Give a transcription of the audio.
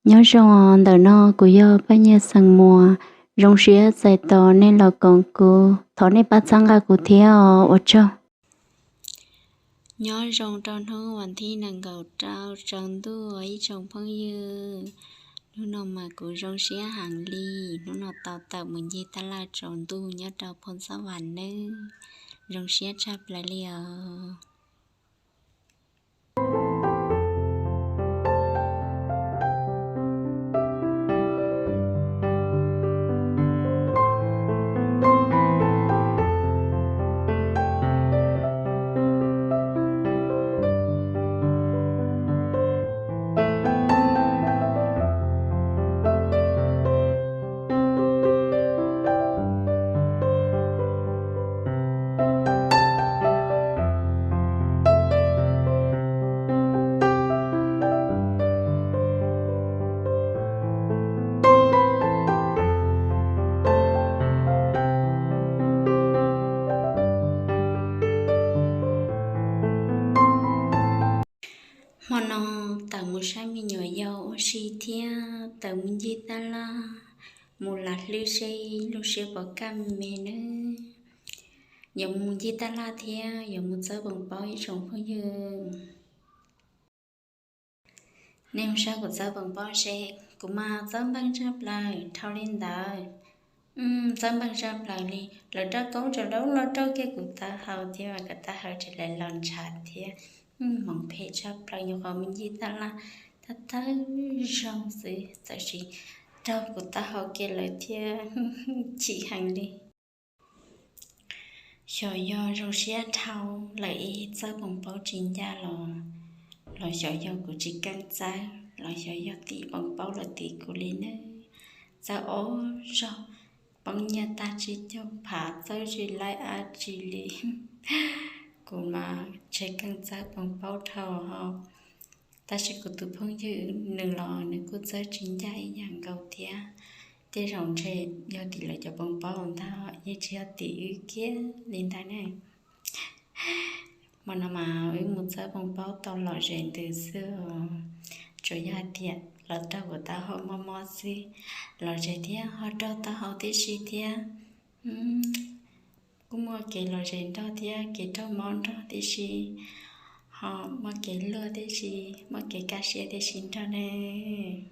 Nyob zoo os, ntawm no kuv yog Paj Nyiaj Xeem Muas, zoo siab txais tos nej los koom kuv, thov nej pab txhawb nqa kuv thiab os, ua tsaug. Nyob zoo rau hnub vas thib nees nkaum rau tsaus ntuj ib tsoom phooj ywg. Hnub no mas kuv zoo siab heev li, hnub no tau tawm mus ncig tab laj tsaus ntuj nyob rau Phoo Xab Vam nawb, zoo siab tshaj plaws li os. Hmo no tawm mus saib me nyuam yaus ua si thiab tawm mus ncig tab laj, mus lam hlwb seb lub siab puas kaj me nawb. Yuav mus ncig tab laj thiab yuav mus txawb poos paub ib tsoom phooj ywg. Nej mus saib kuv txawb poos paub seb, kuv mas txawb npeej tshaj plaws dhau li ntawd. Txawb npeej tshaj plaws li, lawv rab koob tseem rau los rau kiag kuv taub hau thiab, kuv taub hau tseem los ntshav thiab. Hmoov phem tshaj plaws, nyuam qhuav mus ncig tab laj thawj thawj zaug xwb txawm sim raug kuv taub hau kiag lawm thiab, chim heev li. Xyov yog zoo siab dhau lawm ib txawb poos paub tsis ncaj los, los xyov yog kuv tsis keej txawb los xyov yog tim poos paub los tim kuv li ne. Txawb ob zaug, poob nyiaj tag tsib caug phav txawb tsis laib dab tsi li. Kuv mas tseem keej txawb poos paub dhau ho, tab sis kuv tus phooj ywg nws los nws kuj txawb tsis ncaj ib yam nkaus thiab. Tej zaum ntshe yog tim lawv cov poos paub ntag, yeej tsis yog tim wb kiag li ntag ne. Hmo no mas wb mus txawb poos paub tau lom zem ntws xwb, tsuas yog hais tias los raug kuv taub hau mob mob xwb, lom zem thiab ho raug taub hau tib si thiab. Kuj muaj kev lom zem nrog thiab kev raug mob nrog tib si, ho muaj kev luag tib si, muaj kev kaj siab tib si nrog nawb.